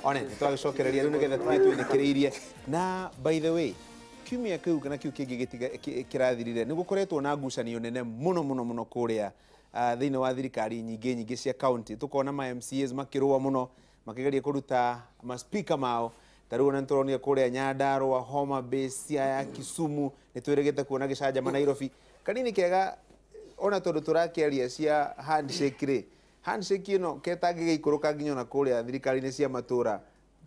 One nĩ twagĩcokereria rĩu nĩgetha tũthiĩ twĩnĩkĩrĩirie. Na by the way, kiumia kĩu kana kiu kĩngĩ kĩrathirire nĩ gũkoretwo na ngucanio nene mũno mũno mũno kũrĩa thĩinĩ wa thirikari nyingĩ nyingĩ cia county. Tũkona ma MCAs makĩrũa mũno makĩgeria kũruta ma speaker mao. Ta rĩu ona nĩtũronire kũrĩa Nyandarua, Homa Bay, Siaya, Kisumu, nĩ twĩrĩgĩte kuona gĩcanjama Nairobi. Kanini kega ona tondũ tũrakĩaria cia handshake rĩ, handshake ĩno ketangĩgĩikũrũka nginya ona kũrĩa thirikari-inĩ cia matũra,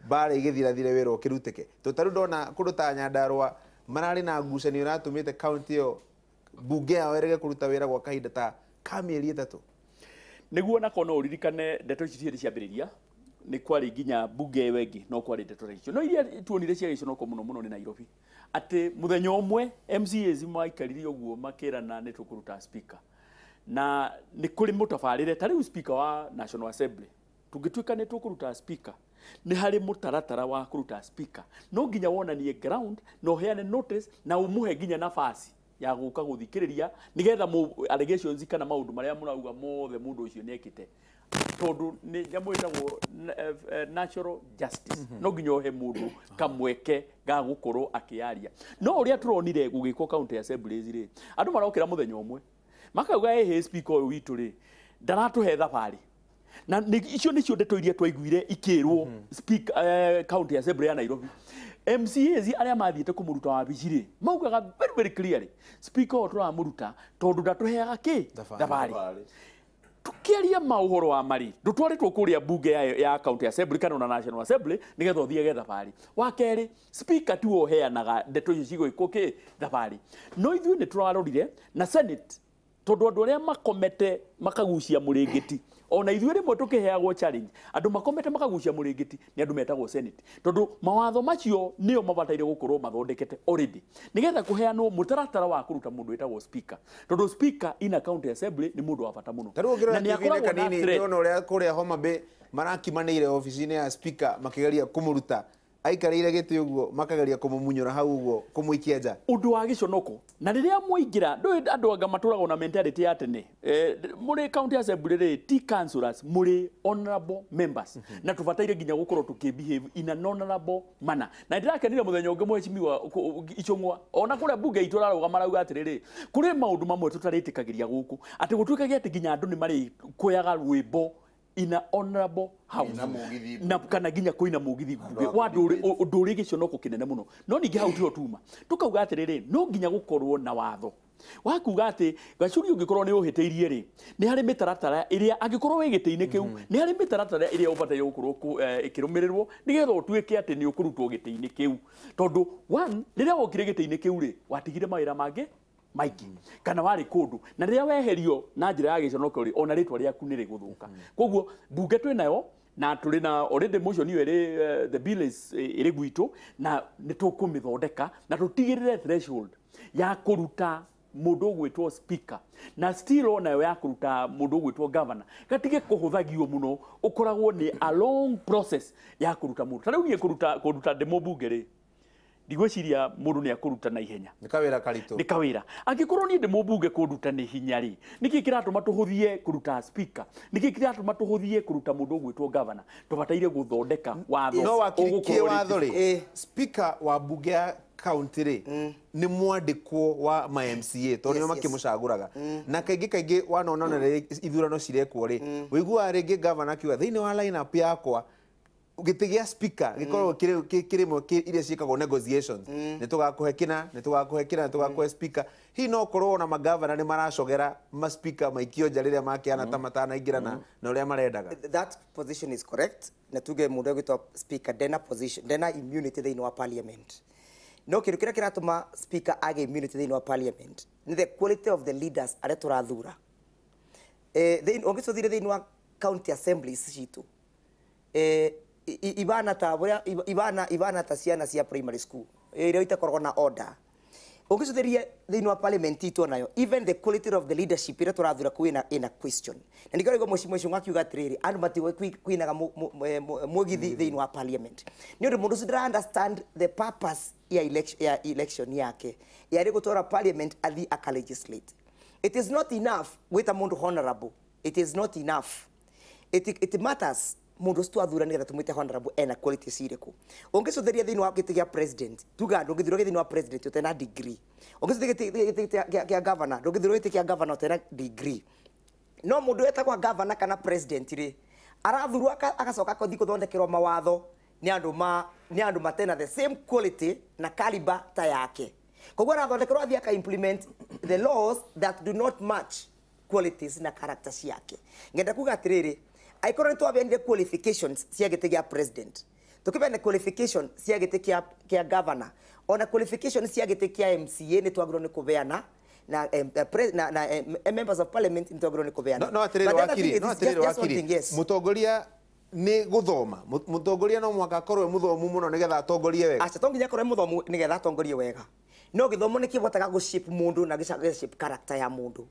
mbara igĩthirathire wĩra ũkĩrutĩke. Tondũ ta rĩu ndona kũndũ ta Nyandarua mararĩ na ngucanio ĩratũmĩte county ĩyo mbunge yao ĩrege kũruta wĩra gwa kahinda ta ka mĩeri 3. Nĩguo nako no ũririkane ndeto ici cierĩ ciambĩrĩria nĩ kwarĩ nginya mbunge ĩyo ĩngĩ no kwarĩ ndeto ta icio, no iria tuonire cia gĩconoko mũno mũno nĩ Nairobi, atĩ mũthenya ũmwe MCAs maikarire ũguo makĩrana nĩ tũkũruta speaker, na nĩ kũrĩ mũtabarĩre. Ta rĩu speaker wa National Assembly, tũngĩtuĩka nĩ tũkũruta speaker, nĩ harĩ mũtaratara wa kũruta speaker. No nginya wonanie ground na ũheane notice na ũmũhe nginya nafasi ya gũka gũthikĩrĩria nĩgetha allegations kana maũndũ marĩa mũrauga mothe mũndũ ũcio nĩ ekĩte, tondũ nĩ nyamũ ĩtagwo natural justice. No nginya ũhe mũndũ kamweke ga gũkorwo akĩaria. No ũrĩa tũronire gũgĩkwo county assemblies rĩ, andũ marokĩra mũthenya ũmwe makauga, ĩhĩ, speaker ũyũ witũ rĩ ndaratũhe thabarĩ. Na icio nĩcio ndeto iria twaiguire ikĩrwo speaker county assembly ya Nairobi. MCAs arĩa mathiĩte kũmũruta wabici rĩ, maugaga very very clearly, speaker ũyũ tũramũruta tondũ ndatũheaga kĩ? Thabarĩ. Thabarĩ. Tukiaria maũhoro wa marĩ ndũtwarĩtwo kũrĩa mbunge ya county assembly kana ona National Assembly nĩgetha ũthiage thabarĩ. Wa kerĩ, speaker tiwe ũheanaga ndeto icio cigwĩkwo kĩ thabarĩ. No ithuĩ nĩ tũrarorire na Senate, tondũ andũ arĩa makomete makagucia mũrĩngĩti, ona ithuĩ rĩmwe tũkĩheagwo challenge, andũ makomete makagucia mũrĩngĩti nĩ andũ metagwo Senate, tondũ mawatho macio nĩo mabataire gũkorwo mathondekete already nĩgetha kũheanwo mũtaratara wa kũruta mũndũ wĩtagwo speaker, tondũ speaker in a county assembly nĩ mũndũ wa bata mũno. Ta rĩu ũngĩrora Na nĩ TV-inĩ akoragwo na kanini threat. nĩona ũrĩa kũrĩa Homa Bay marakimanĩire obici-inĩ ya speaker makĩgeria kũmũruta aikarĩire gĩtĩ ũguo, makageria kũmũmunyũra hau ũguo, kũmũikia nja. Ũndũ wa gĩconoko. Na rĩrĩa mwaingĩra, ndũĩ andũ anga matũragwo na mentality ya tene. Mũrĩ county assembly rĩ, ti councillors, mũrĩ honorable members, na tũbataire nginya gũkorwo tũkĩ-behave in an honorable manner. Na ndĩrakenire mũthenya ũngĩ mheshimiwa Ichung'wa ona kũrĩa mbunge itũ ararũgama marauga atĩrĩrĩ, kũrĩ maũndũ mamwe tũtarĩtĩkagĩria gũkũ, atĩ gũtuĩkage atĩ nginya andũ nĩ marĩkũyaga rwĩmbo in a honorable house. Kũina mũgithi. Na kana nginya kũina mũgithi mbunge wa ũndũ ũrĩ gĩconoko kĩnene mũno. No ningĩ hau tiho tuma tũkauga atĩrĩrĩ, no nginya gũkorwo na watho wa kuga atĩ Gacuri ũngĩkorwo nĩ ũhĩtĩirie rĩ, nĩ harĩ mĩtaratara ĩrĩa angĩkorwo wĩ gĩtĩ-inĩ kĩu, nĩ harĩ mĩtaratara ĩrĩa ũbataire gũkorwo ĩkĩrũmĩrĩrwo nĩgetha ũtuĩke atĩ nĩ ũkũrutwo gĩtĩ-inĩ kĩu, tondũ one, rĩrĩa wokire gĩtĩ-inĩ kĩu rĩ, watigire mawĩra mangĩ maingĩ kana warĩ kũndũ, na rĩrĩa weherio na njĩra ya gĩconoko rĩ, ona rĩtwa rĩaku nĩ rĩgũthũka. Koguo mbunge twĩ nayo na tũrĩ na already motion ĩyo ĩrĩ, the bill is ĩrĩ gwitũ, na nĩ tũkũmĩthondeka na tũtigĩrĩre threshold ya kũruta mũndũ ũgwĩtwo speaker na still onayo ya kũruta mũndũ ũgwĩtwo governor gatige kũhũthagio mũno. Ũkoragwo nĩ a long process ya kũruta mũndũ. Ta rĩu niĩ kũruta ndĩ mũmbunge rĩ, ndigwĩciria mũndũ nĩ akũruta na ihenya. Nĩ kawĩra karitũ. Nĩ kawĩra. Angĩkorwo niĩ ndĩ mũmbunge kũnduta nĩ hinya rĩ, nĩkĩ kĩratũma tũhũthie kũruta speaker? Nĩkĩ kĩratũma tũhũthie kũruta mũndũ ũgwĩtwo governor? Tũbataire gũthondeka watho No wakiri ũgũkorwo watho rĩ, speaker wa mbunge ya county rĩ, nĩ mwandĩkwo wa ma MCA, tondũ nĩo makĩmũcagũraga. Na kaingĩ kaingĩ wanona ona rĩrĩa ithurano cirekwo rĩ, ũiguaga rĩngĩ governor akiuga thĩinĩ wa line-up yakwa gĩtĩ gĩa speaker gĩkoragwo kĩrĩ iria ciĩkagwo negotiations, nĩ tũgakũhe kĩna, nĩ tũgakũhe kĩna, nĩ tũgakũhe speaker. Hihi no korwo ona magavana nĩ maracogera ma speaker maikio nja rĩrĩa makĩhana ta matanaingĩrana na ũrĩa marendaga? That position is correct. Na tuge mundu egwitwo speaker ndena position, ndena immunity thĩinĩ wa parliament. No kĩndũ kĩrĩa kĩratũma speaker age immunity thĩinĩ wa parliament nĩ the quality of the leaders arĩa tũrathura. Ũngĩcũthire thĩinĩ wa county assemblies citũ, ibana ta ũrĩa ibana ta ciana cia primary school iria itakoragwo na order. Ũngĩcũthĩria thĩinĩ wa parliament itũ nayo, even the quality of the leadership ĩrĩa tũrathura kũu ĩna question. Na nĩkĩo rĩu mũciĩ mũciĩ akiuga atĩrĩrĩ, andũ matigwe kwinaga mũgithi thĩinĩ wa parliament, nĩ ũndũ mũndũ ũcio ndara understand the purpose ya election yake yarĩ gũtwara parliament athiĩ aka legislate. It is not enough gwĩta mũndũ honorable. It is not enough. It matters. Mundu ucio twathura nigetha tumwite honorable ena qualities iriku. Ungicuthiria thiini wa giti gia president, tuga ndungithurwo thiini wa president utena degree. Ungicuthiria giti gia governor, ndungithurwo giti kia governor utena degree. No mundu etagwa governor kana president ri arathurwo agacoka kothi kuthondekerwo mawatho ni andu ma ni andu matena the same quality na caliber ta yake. Koguo arathondekerwo athie aka implement the laws that do not match qualities na character ciake. Ngenda kuga atiriri, aikorwo nitwabeanire qualifications cia gĩtĩ gĩa president, tukibeana qualification cia gĩtĩ kia governor, ona qualification cia gĩtĩ kia MCA nitwagĩrĩirwo nĩ kubeana na na members of parliament nitwagĩrĩirwo nĩ kubeana. No atiriri wakiri, no atiriri wakiri, mutongoria nĩ guthoma, mutongoria no mwaka akorwo muthomu muno nigetha atongorie wega. Acha to nginya akorwo muthomu nigetha atongorie wega, no githomo nĩ kĩvotaga gũ shape mundu na gĩ shape character ya mundu.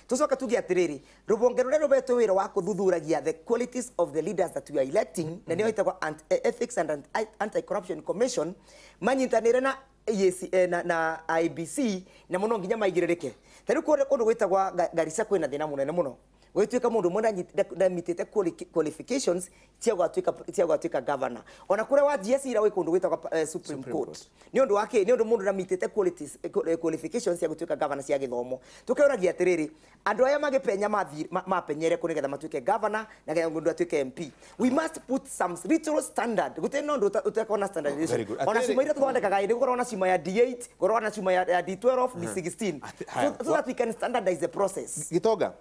Tucoka tuge atiriri, rubonge ruria rubetwo wira wa kuthuthuragia the qualities of the leaders that we are electing, na nio itagwa Ethics and Anti-Corruption Commission, manyitanire na EAC, na IBC, na muno nginya maigirĩrĩke. Ta riu kundu gwitagwa Garissa kwina thina munene muno. Gwituika mundu mwe ndamitite qualifications cia gwatuika governor. Ona kuria wa GS ira wi kundu gwitagwa Supreme Court. Ni undu wake ni undu mundu ndamitite qualities qualifications cia gwatuika governor cia githomo. Tukeuragia atiriri, andu aya magipenya mapenyere ku nigetha matuike governor na getha mundu atuike MP. We must put some literal standard. Gute no ndu utekona standardization. Ona cuma iria tuthondekaga ni gukorwo na cuma ya D8, gukorwo na cuma ya D12, D16. So that we can standardize the process. Gitonga,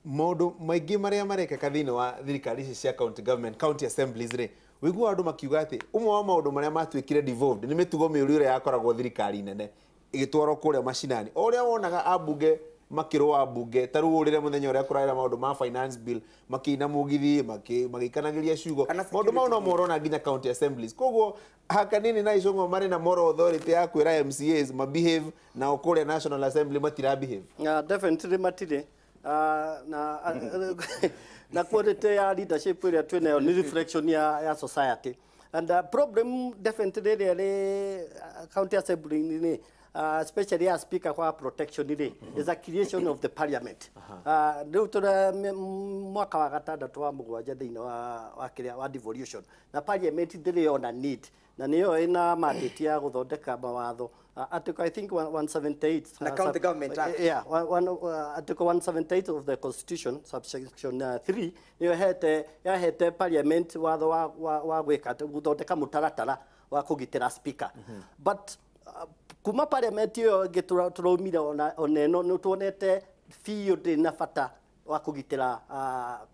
maundu maingi maria marekeka thiini wa thirikari ici cia county government, county assemblies ri, wiguaga andu makiuga ati umwe wa maundu maria matuikire devolved ni mitugo miuru iria yakoragwo thirikari nene igitwarwo kuria macinani. O uria wonaga ambunge makirũa mbunge ta rĩu ũrĩre mũthenya ũrĩa kũraĩra maũndũ ma finance bill makĩina mũgithi magĩikanagĩria ciugo, maũndũ mau no morona nginya county assemblies. Koguo Hakanini na Icũng'wa marĩ na moral authority ya kwĩra MCAs ma behave na kũrĩa National Assembly matira behave. Definitely matirĩ. Na quality ya leadership ĩrĩa twĩnayo nĩ reflection ya society. And problem definitely ĩrĩa county assembly nĩ especially as speaker kwa protection ile is a creation of the parliament. Rĩu tũra mwaka wa gatandatũ wa mũgwanja thĩinĩ wa kĩrĩa wa devolution, na parliament ndĩrĩ ona need, na nĩyo ĩna mandate ya gũthondeka mawatho. Article I think 178 the county government act. Yeah, article 178 of the constitution subsection 3 nĩyo yahete parliament watho wa gwĩka gũthondeka mũtaratara wa kũgitĩra speaker. But kuma parliament iyo ĩngĩ tũraumire ona ĩno nĩ tuonete biũ ndĩrĩ na bata wa kũgitĩra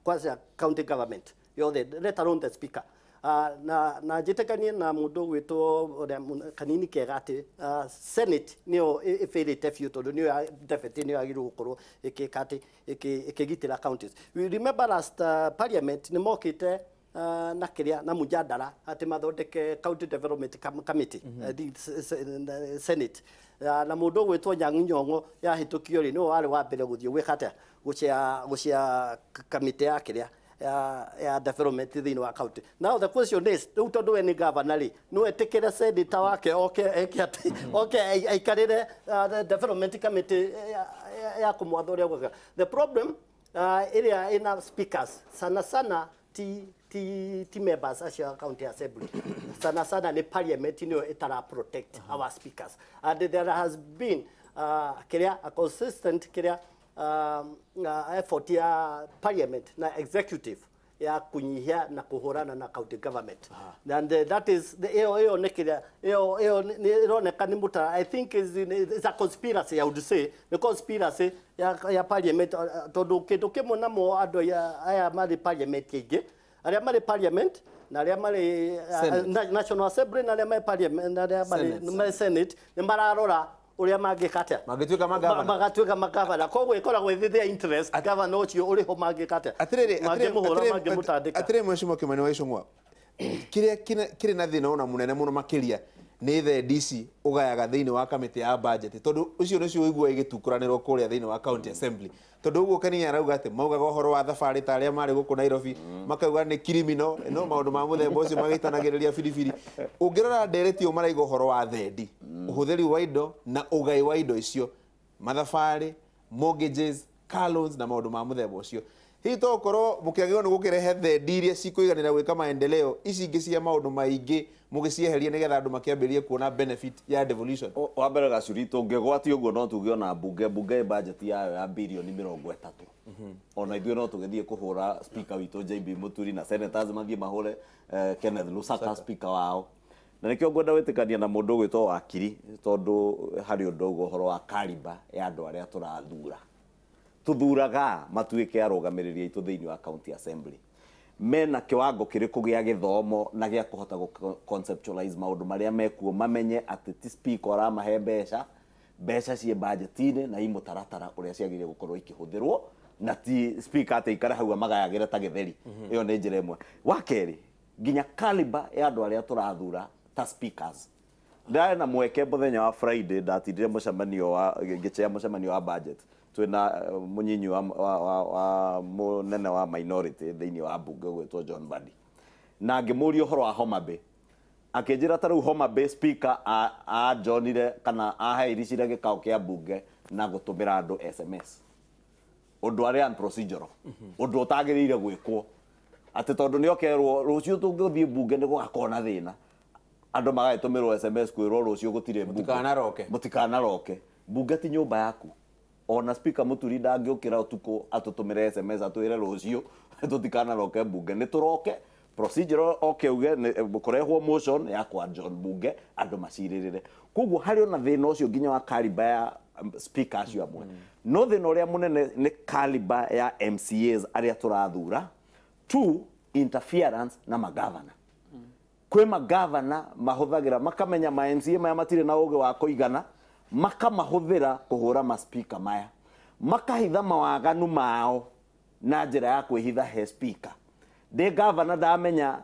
kwanza county government yothe, let alone the speaker. Na njĩtĩkanie na mũndũ ũgwĩtwo ũrĩa kanini kega atĩ senate nĩyo ĩbĩrĩte biũ tondũ nĩyo definitely nĩyo yagĩrĩirwo gũkorwo ĩkĩka atĩ ĩkĩgitĩra counties. We remember last parliament nĩ mokĩte na kĩrĩa na mũjadara atĩ mathondeke county development committee, senate, na mũndũ ũgwĩtwo Nyang'u Nyong'o yahĩtũkio rĩ nĩwe warĩ wa mbere gũthiĩ gwĩka atĩa gũcia kamĩtĩ ya kĩrĩa ya development thĩinĩ wa county. Now the question is, rĩu tondũ we nĩ governor rĩ, no etĩkĩre senator wake oke eke atĩ oke aikarĩre development committee ya kũmwatha ũrĩa gwĩka. The problem ĩrĩa ĩna speakers sana sana ti members acio county assembly sana sana ni parliament nĩyo ĩtara protect our speakers, and there has been kĩrĩa a consistent kĩrĩa effort ya parliament na executive ya kunyihia na kuhurana na county government. And that is iyo nĩ kĩrĩa iyo ĩroneka nĩ mũtara. I think is a conspiracy, I would say the conspiracy ya parliament, tondũ kĩndũ kĩmwe namo andũ aya marĩ parliament aingĩ arĩa marĩ parliament na arĩa marĩ National Assembly na arĩa marĩ parliament na arĩa marĩ Senate nĩ mararora ũrĩa mangĩka atĩa mangĩtuĩka magavana, magatuĩka magavana. Koguo ĩkoragwo ĩ their interest gavana ũcio ũrĩ ho mangĩka atĩa, mangĩmũhũra mangĩmũtandĩka. Atĩrĩrĩ Mheshimiwa Kimani wa Icũng'wa, kĩrĩa kĩrĩ na thĩna ona mũnene mũno makĩria nĩ thendi ici ũgayaga thĩinĩ wa kamĩtĩ ya budget, tondũ ũcio nĩcio ũiguaga igĩtukũranĩrwo kũrĩa thĩinĩ wa county assembly. Tondũ ũguo Kanini arauga atĩ maugaga ũhoro wa thabarĩ ta arĩa marĩ gũkũ Nairobi, makauga nĩ criminal, no maũndũ ma mũthemba ũcio magĩitanagĩrĩria biribiri. Ũngĩrora ndereti ũyũ maraiga ũhoro wa thendi, ũhũthĩri wa indo na ũgai wa indo icio, mathabarĩ, mortgages, car loans na maũndũ ma mũthemba ũcio. Hihi to ũkorwo mũkĩagĩrĩirwo nĩ gũkĩrehe thendi iria cikũiganĩra gwĩka maendeleo ici ingĩ cia maũndũ maingĩ mũgĩcieherie nĩgetha andũ makĩambĩrĩrie kuona benefit ya devolution? Wa mbere Gacuri, tũngĩgwatio ũguo no tuge ona bunge budget yayo ya birioni 30, ona ithuĩ no tũgĩthiĩ kũhũra speaker witũ JB Muturi na senators mathiĩ mahũre Kenneth Lusaka speaker wao. Na nĩkĩo ngwenda gwĩtĩkania na mũndũ ũgwĩtwo Wakiri, tondũ harĩ ũndũ ũguo ũhoro wa caliber ya andũ arĩa tũrathura. Tũthuraga matuĩke arũgamĩrĩri aitũ thĩinĩ wa county assembly mena kiwango kĩrĩkũ gĩa gĩthomo na gĩa kũhota gũ conceptualize maũndũ marĩa mekuo, mamenye atĩ ti speaker ũramahe mbeca, mbeca ciĩ budget-inĩ na i mũtaratara ũrĩa ciagĩrĩire gũkorwo ikĩhũthĩrwo, na ti speaker atĩ aikare hau amagayagĩre ta gĩtheri. Ĩyo nĩ njĩra ĩmwe. Wa kerĩ, nginya caliber ya andũ arĩa tũrathura ta speakers. Ndarĩ na mweke mũthenya wa Friday, ndatindire mũcemanio wa ngĩchea mũcemanio wa budget twĩna mũnyinyi wa mũnene wa minority thĩinĩ wa bunge ũgwĩtwo John Mbadi, na ngĩmũria ũhoro wa Homa Bay. Akĩnjĩra ta rĩu Homa Bay speaker anjonire kana aheiricire gĩkao kĩa bunge na gũtũmĩra andũ SMS, ũndũ arĩa unprocedural, ũndũ ũtagĩrĩire gwĩkwo, atĩ tondũ nĩ okerwo rũciũ tũngĩthiĩ bunge nĩ gũgakorwo na thĩna, andũ magagĩtũmĩrwo SMS kwĩrwo rũciũ gũtirĩ bunge, Mũtikanaroke. Mũtikanaroke. Bunge ti nyũmba yaku. Ona speaker Muturi ndangĩũkĩra ũtukũ atũtũmĩre SMS atwĩre rũciũ tũtikanaroke bunge. Nĩ tũroke procedural oke uge kũrehwo motion ya kwa John bunge andũ macirĩrĩre. Koguo harĩ ona thĩna ũcio nginya wa caliber ya speaker acio amwe. No thĩna ũrĩa mũnene nĩ caliber ya MCAs arĩa tũrathura. Two, interference na magavana. Kwĩ magavana mahũthagĩra makamenya ma MCA maya matirĩ na ũgĩ wa kũigana, makamahũthĩra kũhũra ma speaker maya, makahitha mawaganu mao na njĩra ya kwĩhitha he speaker. Ndĩ gavana ndamenya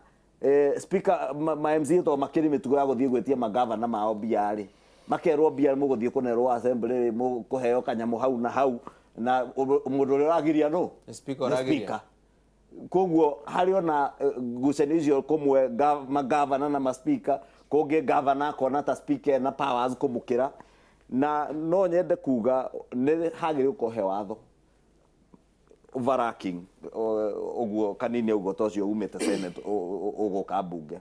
speaker ma MCA to makĩrĩ mĩtugo ya gũthiĩ gwĩtia magavana mao mbia rĩ, makerwo mbia mũgũthiĩ kũnerwo assembly rĩ, mũkũheo kanyamũ hau na hau, na mũndũ ũrĩa ũragiria nũ? Nĩ speaker Nĩ ũragiria. speaker. Koguo harĩ ona ngucanio icio kũmwe magavana na maspika, kũngĩ gavana akona ta speaker ena powers kũmũkĩra. Na no nyende kuga nĩ hagĩrĩire gũkorwo he watho overarching ũguo kanini ũguo ta ũcio umĩte Senate ũgũka bunge,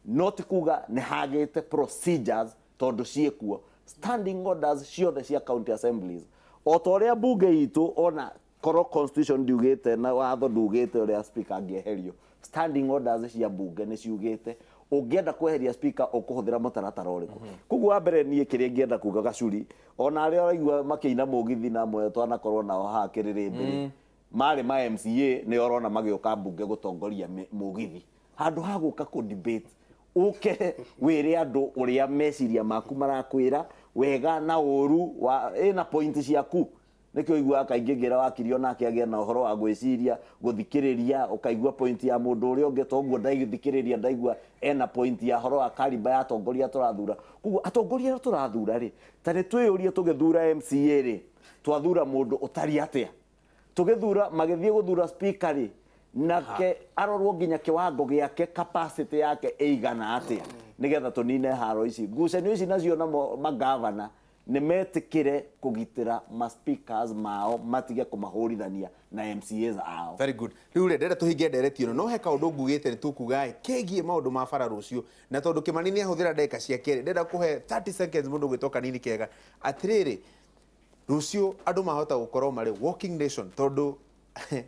no ti kuga nĩ hagĩte procedures tondũ ciĩkuo standing orders ciothe cia county assemblies o ta ũrĩa bunge itũ ona korwo constitution ndiugĩte na watho ndugĩte ũrĩa speaker angĩeherio, standing orders cia bunge nĩ ciugĩte ũngĩenda kweheria speaker ũkũhũthĩra mũtaratara ũrĩkũ. Koguo wa mbere niĩ kĩrĩa ingĩenda kuga Gacuri, ona arĩa ũraigua makĩina mũgithi na amwe twanakorwo nao haha kĩrĩrĩmbĩrĩ marĩ ma MCA nĩ ũrona magĩũka bunge gũtongoria mũgithi handũ ha gũka kũ debate ũke wĩre andũ ũrĩa meciria maku marakwĩra wega na ũru wa ĩna point ciaku. Nĩkĩo ũiguaga kaingĩ ngĩra wakiri onake agĩa na ũhoro wa gwĩciria gũthikĩrĩria, ũkaigua point ya mũndũ ũrĩa ũngĩ, toguo ndaithikĩrĩria ndaigua ena point ya ũhoro wa caliber ya atongoria tũrathura. Koguo atongoria arĩa tũrathura rĩ, ta nĩ twĩyũrie tũgĩthura MCA rĩ, twathura mũndũ ũtariĩ atĩa? Tũgĩthura magĩthiĩ gũthura speaker rĩ, nake arorwo nginya kiwango gĩake capacity yake ĩigana atĩa nĩgetha tũnine haro ici. Ngucanio ici nacio namo magavana nĩ metĩkĩre kũgitĩra ma speakers mao matige kũmahũrithania na MCAs ao. Very good. Rĩu rĩ, ndĩrenda tũhinge ndereti ĩno, no he kaũndũ ngugĩte nĩ tũkuga ĩ kegiĩ maũndũ ma bara rũciũ, na tondũ Kĩmani nĩ ahũthĩra ndagĩka ciake rĩ, ndĩrenda kũhe 30 seconds mũndũ ũgwĩtwo Kanini Kega. Atĩrĩrĩ, rũciũ andũ mahota gũkorwo marĩ walking nation, tondũ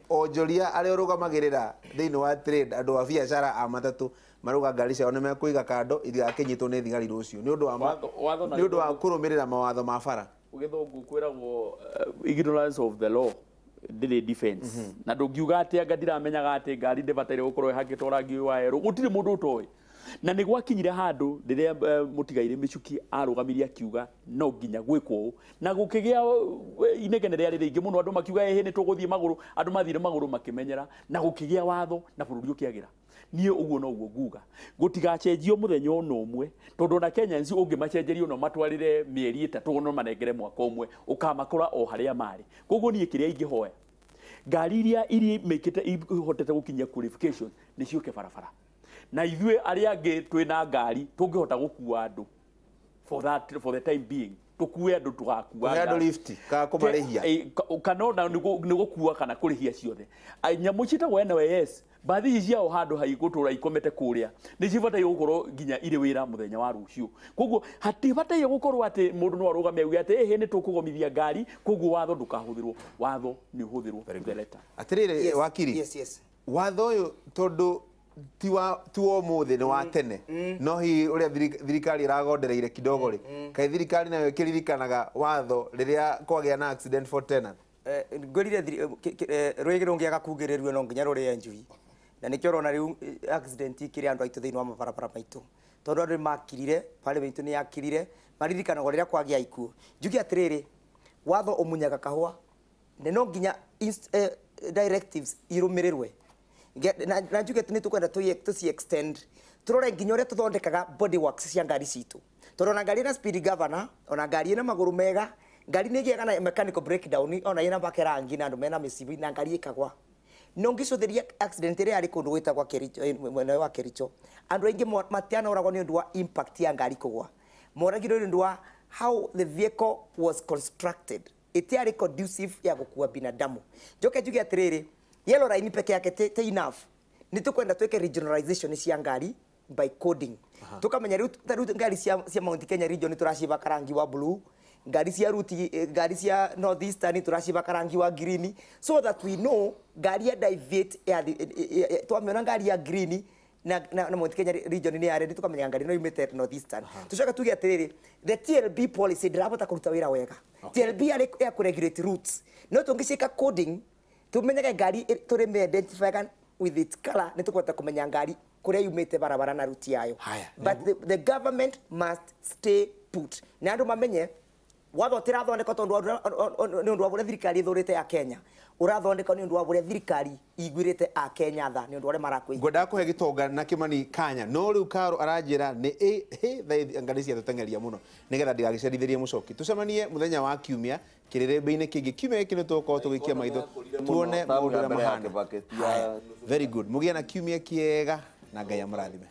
onjoria arĩa ũrũgamagĩrĩra thĩinĩ wa trade, andũ a biacara a matatũ marauga ngari ciao nĩ mekũiga kando itigakĩnyitwo nĩ thigari rũciũ nĩ ũndũ wa Watho na nĩ ũndũ wa gĩthũngũ. kũrũmĩrĩra mawatho ma bara. Gĩthũngũ kwĩragwo ignorance of the law ndĩrĩ defense. Na ndũngiuga atĩ anga ndiramenyaga atĩ ngari ndĩbataire gũkorwo ĩhakĩtwo rangi ũyũ wa yerũ, gũtirĩ mũndũ ũtoĩ. Na nĩ gwakinyire handũ rĩrĩa mũtigairĩ Mĩchuki arũgamirie akiuga no nginya gwĩkwo ũũ, na gũkĩgĩa inegene rĩarĩ rĩingĩ mũno, andũ makiuga ĩhĩ nĩ tũgũthiĩ magũrũ, andũ mathire magũrũ makĩmenyera, na gũkĩgĩa watho na bũrũri ũkĩagĩra. Niĩ ũguo noguo nguga, gũtigacenjio mũthenya ona ũmwe, tondũ ona Kenyans ũngĩmacenjeria no matwarĩre mĩeri 3 no manengere mwaka ũmwe, ũkamakora o harĩa marĩ. Koguo niĩ kĩrĩa ingĩhoya, ngari iria mĩkĩte ihotete gũkinyia qualifications nĩ ciũke barabara, na ithuĩ arĩa angĩ twĩna ngari tũngĩhota gũkua andũ for the time being Tukue andu tugakua Kũhe andũ lift, kana kũmarĩhia. Kana ona nĩ gũkua kana kũrĩhia ciothe. Nyamũ ciĩtagwo NYS bathi ici ciao handũ ha igũtũra ikomete kũrĩa nĩ cibataire gũkorwo nginya irĩ wĩra mũthenya wa rũciũ. Koguo hatibataire gũkorwo atĩ mũndũ no arũgame auge atĩ ĩhĩ nĩ tũkũgomithia ngari, koguo watho ndũkahũthĩrwo. Watho nĩ ũhũthĩrwo to the letter. Atĩrĩrĩ, Yes, wakiri, yes, yes. watho ũyũ tondũ ti wa ũmũthĩ nĩ wa tene, no hihi ũrĩa thirikari ĩragondereire kidogo rĩ, kaĩ thirikari nayo ĩkĩririkanaga watho rĩrĩa kwagĩa na accident for tenant? Ngwĩrire rwĩgĩ rũngĩaga kugĩrĩrio no nginya rũrĩe njui, na nĩkĩo ũrona rĩu accident ikĩrĩ andũ aitũ thĩinĩ wa mabarabara maitũ, tondũ andũ nĩmakirire, parliament nĩ yakirire, maririkanagwo rĩrĩa kwagĩa ikuũ. Njuge atĩrĩrĩ, watho ũmunyaga kahũa, na no nginya directives irũmĩrĩrwe. Na njuge atĩ nĩ tũkwenda tũci extend, tũrore nginya ũrĩa tũthondekaga body works cia ngari citũ, tondũ ona ngari ĩna speed governor, ona ngari ĩna magũrũ mega, ngari nĩ ĩgĩaga na mechanical breakdown, ona ĩna bake rangi na andũ mena mĩcibi na ngari ĩkagwa. No ngĩcũthĩria accident ĩrĩa yarĩ kũndũ gwĩtagwo Kericho, mwena wa Kericho, andũ aingĩ matianoragwo nĩ ũndũ wa impact ya ngari kũgwa, moragirwo nĩ ũndũ wa how the vehicle was constructed, ĩtiarĩ conducive ya gũkua binadamu. Njoke njuge atĩrĩrĩ, yellow line peke yake ti enough, nĩ tũkwenda twĩke regionalization cia ngari by coding. Tukamenya rĩu ta rĩu ngari cia Mount Kenya region nĩ tũracibaka rangi wa blue, ngari cia ruti, ngari cia North Eastern tũracibaka rangi wa green, so that we know ngari ya deviate ya twamĩona ngari ya green na Mount Kenya region nĩ ya red, tukamenya ngari no yumĩte North Eastern. Tucoke tuge atĩrĩrĩ, the TLB policy ndĩrahota kũruta wĩra wega. TLB yarĩ ya kũregulate routes, no tũngĩciĩka coding tumenyage ngari tũrĩme identify with its color, nĩ tũkũhota kũmenya ngari kũrĩa yumĩte barabara na ruti yayo. Haya. But the government must stay put, na andũ mamenye watho ũtirathondekwo tondũ nĩ ũndũ wa ũrĩa thirikari ĩthũrĩte ya Kenya, ũrathondekwo nĩ ũndũ wa ũrĩa thirikari iguĩrĩte a Kenya tha, nĩ ũndũ wa ũrĩa marakwĩigua. Ngwendaga kũhe gĩtonga na Kĩmani kanya, no rĩu Karo aranjĩra nĩ thaa ngari cia tũteng'eria mũno nĩgetha ndigagĩcerithĩrie mũcoki. Tũcemanie mũthenya wa kiumia kĩrĩrĩmbĩ-inĩ kĩngĩ. Kiumia gĩkĩ nĩ tũgũkorwo tũgĩikia maitho tuone maũndũ ũrĩa mahana. Haya, very good. Mũgĩe na kiumia kĩega na Ngai amũrathime.